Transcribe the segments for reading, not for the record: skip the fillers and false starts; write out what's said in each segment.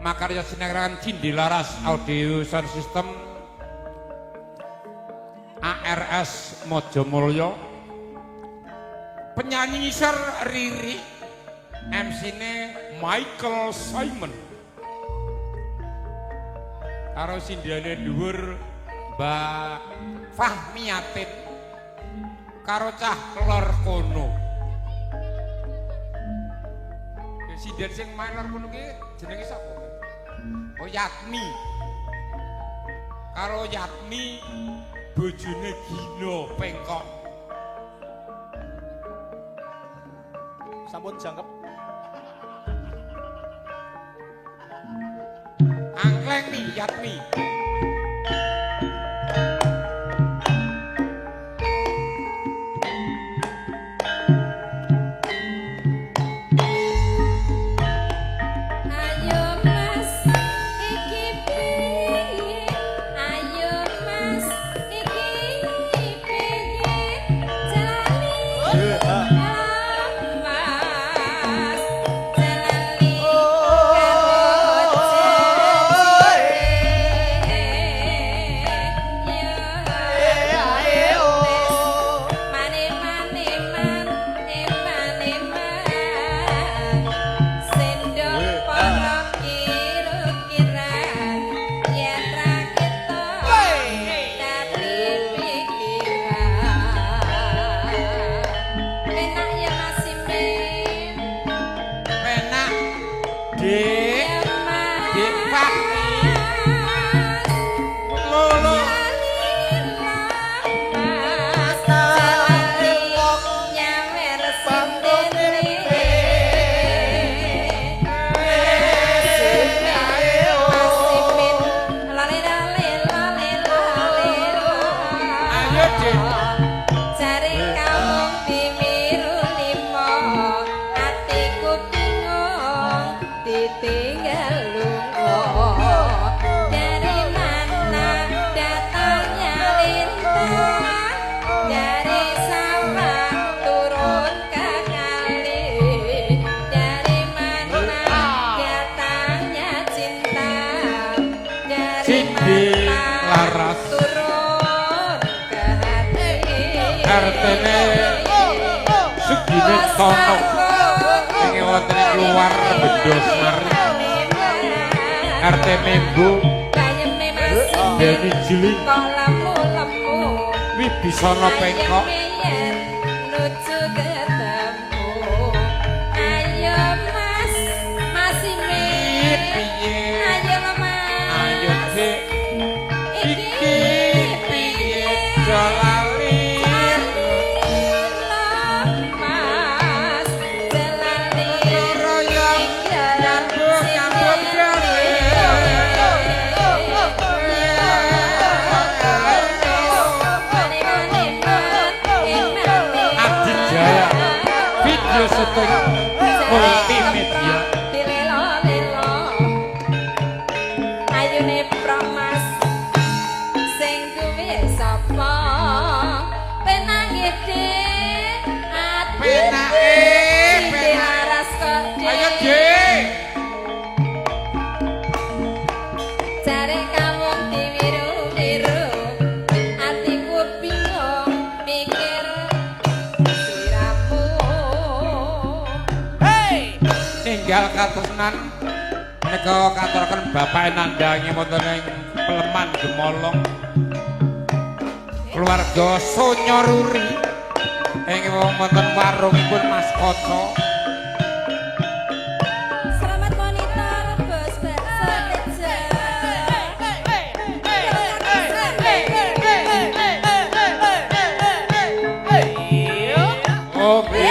Makarya sinengran Cindi Laras Audio Sound System ARS Mojomulyo. Penyanyi ngisor Riri, MC-ne Michael Simon. Karo sindhane dhuwur Mbak Fahmiatin karo cah lor kono. Sinden sing main lor kono ki jenenge sapa? Oh, Yatmi. Karo Yatmi bojone Gino Pengkok. Sampun jangkep. Angkleng nih Yatmi. Ayo Mas iki piye? Ayo Mas iki piye? Jalani Mas jalani karo janjine. Yo mane mane man mane man sendok para kira-kiran yen ra ketok dadi pikiran. Penak ya Mas Imin. Penak Dik. Ya Mas. Dik Fahmi. Lo lo. Mas jalani nyawer sindene. Mas Imin lale lale lale lale. Ayo Dik. Jare kawung dimiru limo, atiku bingung ditinggal lunga. Dari mana datangnya lintang, dari sawah turun ke kali. Dari mana datangnya cinta, dari Cindi mana Laras. Turun ke hati. RT-ne Sugine Tono. Ing wonten ing luar Bendo Semar. RT Membo Deni Jiling Kok lemu-lemu Wibisana Pengkok. Ayem nuju ketemu. Ayo Mas, Mas Imin. Piye? Ayo lo Mas. Ayo Dik. Iki piye jalali? Mas jalani Royong nyambut nyambut gawe. Adit Jaya video syuting multimedia. Dilelo-lelo ayune promas sing duwe sapa penange Dik ati Penake, Cinde laras kok Dik. Ayo Dik. Jare kawung diwiru-wiru atiku bingung mikir sliramu. Ninggal katresnan menika katuraken bapak nandhangi wonten ing Peleman Gemolong. Keluarga Sonyoruri ing wonten warungipun Mas Koco. Selamat monitor bos bakso Teja. Oke.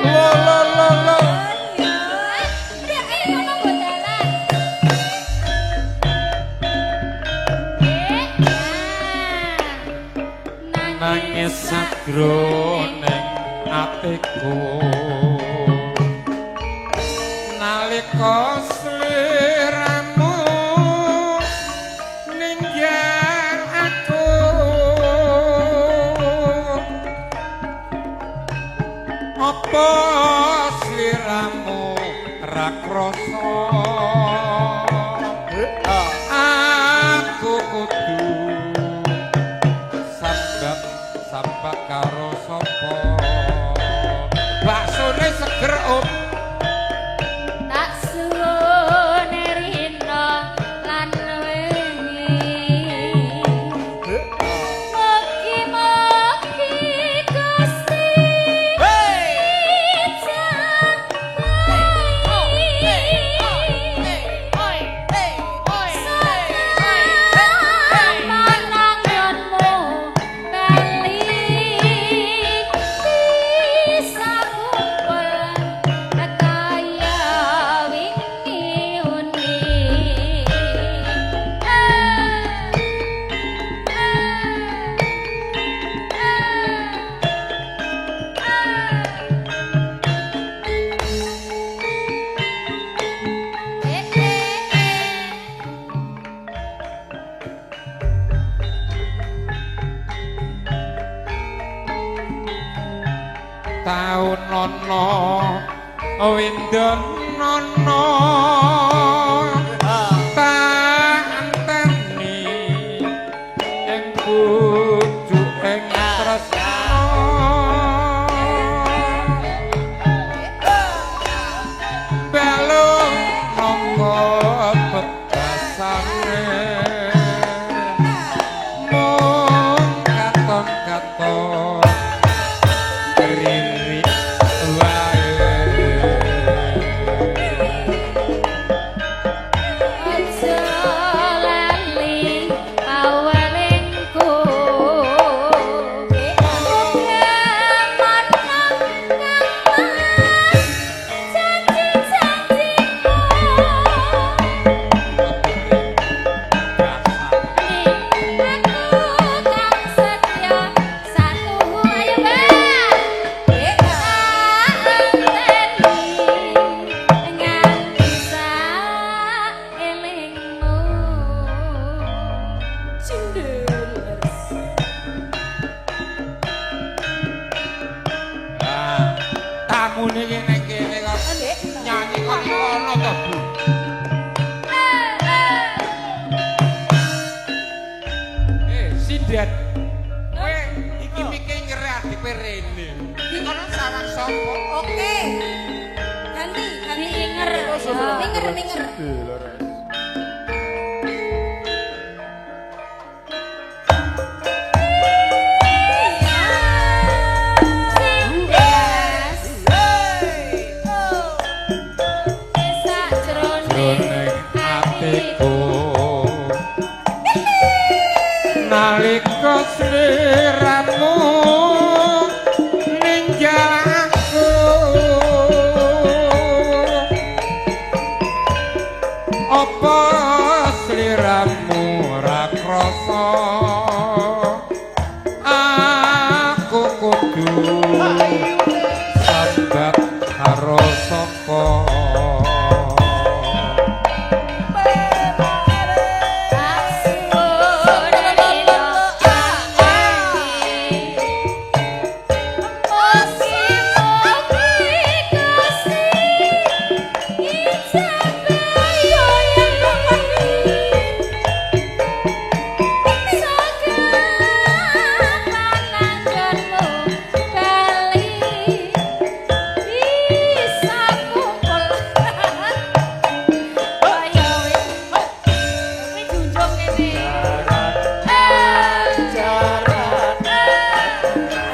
Lo lo lo lo. Nangis sajroning atiku nalika sliramu ninggal aku. Apa sliramu Ra krasa aku kudu sambak sambak karo sapa. Baksone seger om. Tak suwun rina lan wengi. Mugi-mugi Gusti Taun nono windon nono tak anteni ing pucuking tresna. Balung nangka pekasane mung katon-katon ririk wae. Aja lali awalengku. Muga manang kang mas janji-janjiku. Aku kang setia satu ayo Mbak. Anteni nganti saelingmu. Cindel. Ah, tamune kene kene kok nyanyi kok ngono to, Bu. Eh, sinden. Kowe iki mike nyerah adipe rene. Iki kono sawang sapa? Oke. Ganti, ganti. Diinger. Minger, minger. Jroning atiku nalika sliramu ninjal aku, apa sliramu ora krasa aku kudu sambat karo sapa.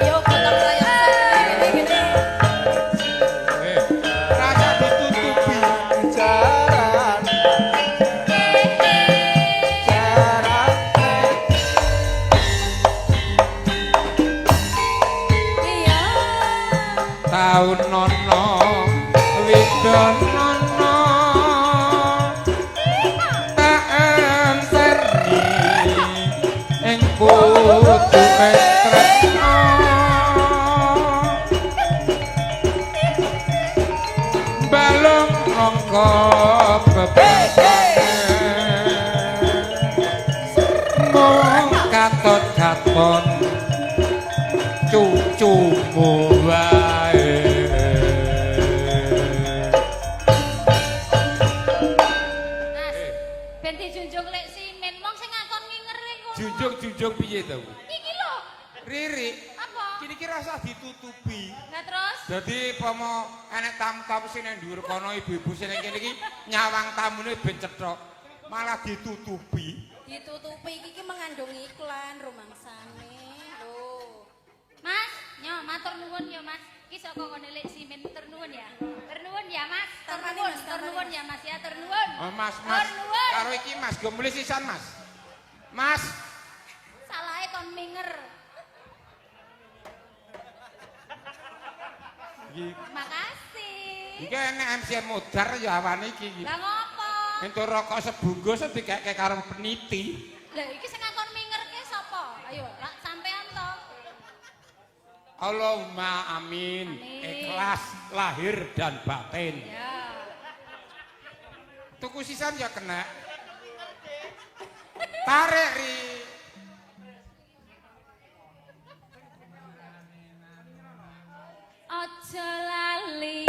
Ayo potong sayang gini gini. Eh, rasa ditutupi. Iya. Taun nono widon nono tak enteni ing pucuke tresna. Balung nangka bebasane mung katon-katon cucumu wae. ujung piye to? Iki lho. Riri, Apa? kini ki rasa ditutupi. Lah terus Dadi pomo enek tamu-tamu sing nang dhuwur kono ibu-ibu sing nang kene iki nyawang tamune ben cethok. Malah ditutupi. Ditutupi iki ki mengandung iklan rumangsane. Lho. Mas, nyo matur nuwun ya Mas. Ki saka ngene lek simen tur nuwun ya. Tur nuwun ya Mas. Tur Tampane, nuwun, Mas, tur tampane, nuwun Mas. ya Mas ya, tur nuwun. Oh, Mas, Mas. Tur nuwun. Karo iki Mas, go mulih sisan, Mas. Mas, Salahe kon minger. iki Makasih. iki enek MC modar ya awane iki. Lah ngopo? Entuk rokok sebungkus dikeke karo peniti. Lah iki sing ngakon mingerke sapa? Ayo, lak sampean to. Allahumma amin. Amin. Ikhlas lahir dan batin. Ya. Tuku sisan ya kena. Tarik ri. Aja lali.